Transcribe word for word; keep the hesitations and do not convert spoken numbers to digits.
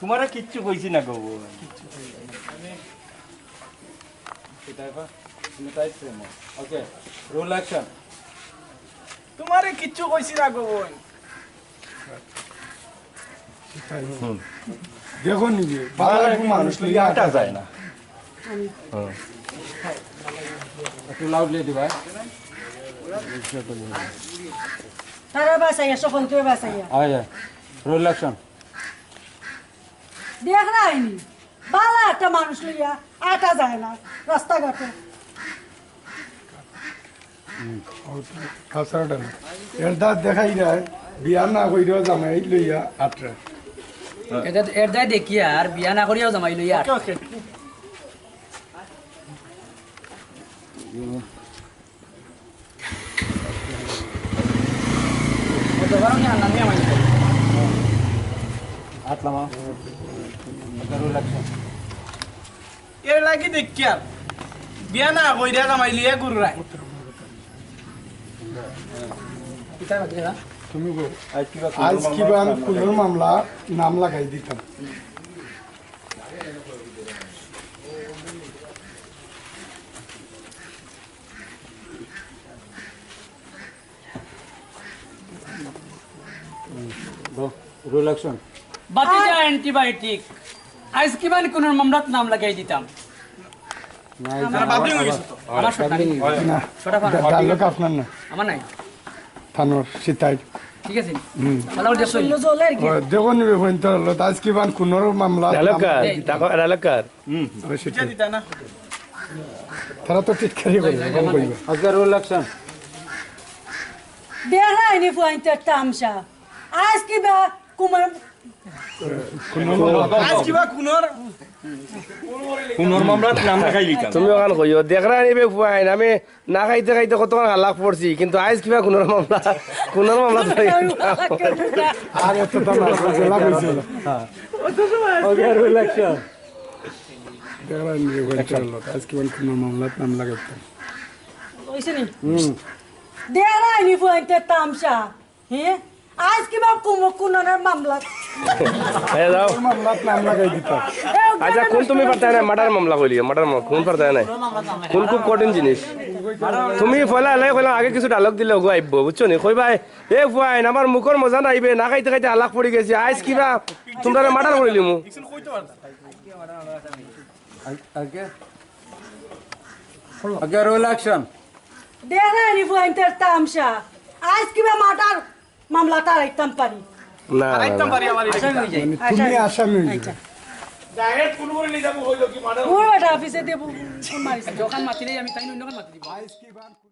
তোমারে কিচ্ছু কইছি না গো বোন। ওকে, রোল অ্যাকশন। তোমারে কিচ্ছু কইছি না গো বোন। দেখো নিজে, বালা একটু মানুষ লইয়া আটা যায় না। একটু লাউডলি দিবা। তারা বাসাইয়া, স্বপনকে বাসাইয়া। আয়, আয়। Roll action. দেখরায়নি, বালা একটা মানুষ লইয়া আটা যায় না রাস্তাঘাটে। কাছাড়টা না। এর দাঁত দেখাই যায়, বিয়া না কইরেও জামাই লইয়া আটরা। এর দাঁত, এর দাঁত দেখিয়া আর বিয়া না করিয়াও জামাই লইয়া আটরা। ওকে, ওকে। এর লাগি দেখিয়া বিয়া না কইরা জামাই লইয়া ঘুরায়। তুমি গো, আইজ কিবা খুনর মামলা নাম লাগাই দিতাম। Roll action. বাতিজা অ্যান্টিবায়োটিক। আইজ কিবা খুনর মামলাত নাম লাগাই দিতাম। না, এই যে আমার বাবলি হয়ে গেছে তো। আমার শট নাই। না, শট আমার। ডায়লগ আপনার না। আমার নাই। থানোর সিতাই। ঠিক আছে। হুম। ভালো করে দেখো। ও, দেখো নিবে ফোন তো হলো, আইজ কিবা খুনর মামলা। ডায়লগ কার? এই। ডায়লগ কার? হুম। ওই সিতাই। দিতা না। তারা তো টিটকারি করে, কম কইবে। আজকে রোল অ্যাকশন। দেখরায়নি ফুয়াইন্তর তামশা। আইজ কিবা কুমার আইজ কিবা খুনর খুনর মামলাত নাম লাগাই দিতাম। তুমি ওখান কইও, দেখরায়নি বে ফুয়াইন, আমি না খাইতে খাইতে কতক্ষণ হালাক পড়ছি, কিন্তু আইজ কিবা খুনর মামলা, খুনর মামলা ধরে। আর এত তো না, জেলা কইছিল। ওকে, রোল অ্যাকশন। দেখরায়নি বে ফুয়াইন, চলো, আইজ কিবা খুনর মামলাত নাম লাগাইতাম। কইছে নি? হুম। দেখরায়নি ফুয়াইন্তর তামশা। হে? আইজ কিবা কুম-, খুনর মামলা। এ যাও। মামলাত নাম লাগাই দিতাম। এ, আচ্ছা, খুন তুমি পারতায় না, মার্ডার মামলা কইলিও, মার্ডার মামলা, খুন পারতায় না। খুন খুব কঠিন জিনিস। তুমি পয়লা এলাই কইলাম, আগে কিছু ডায়লগ দিলে ওগো আইবো, বুঝছো নি? কইবায়, "এ ফুয়াইন, আমার মুখর মজা নাই বে, না খাইতে খাইতে হালাক পড়ি গেছি, আইজ কিবা তুমরারে মার্ডার করিলিমু।" ওকে, রোল অ্যাকশন। দেখরায়নি ফুয়াইন্তর তামশা। আইজ কিবা মার্ডার মামলা তারাইতাম পারি। না, না, আইতাম না। পারি আমার আসামি হয়ে যাই। মানে, তুমি আসামি হয়ে যাবে। আচ্ছা। ডাইরেক্ট খুন করে নিয়ে যাবো, হইলো কি মার্ডার? ওর বেটা অফিসে দেবো, ফোন মারিস। যখন মাতিলেই আমি তাই অন্যখান মাতি দিব।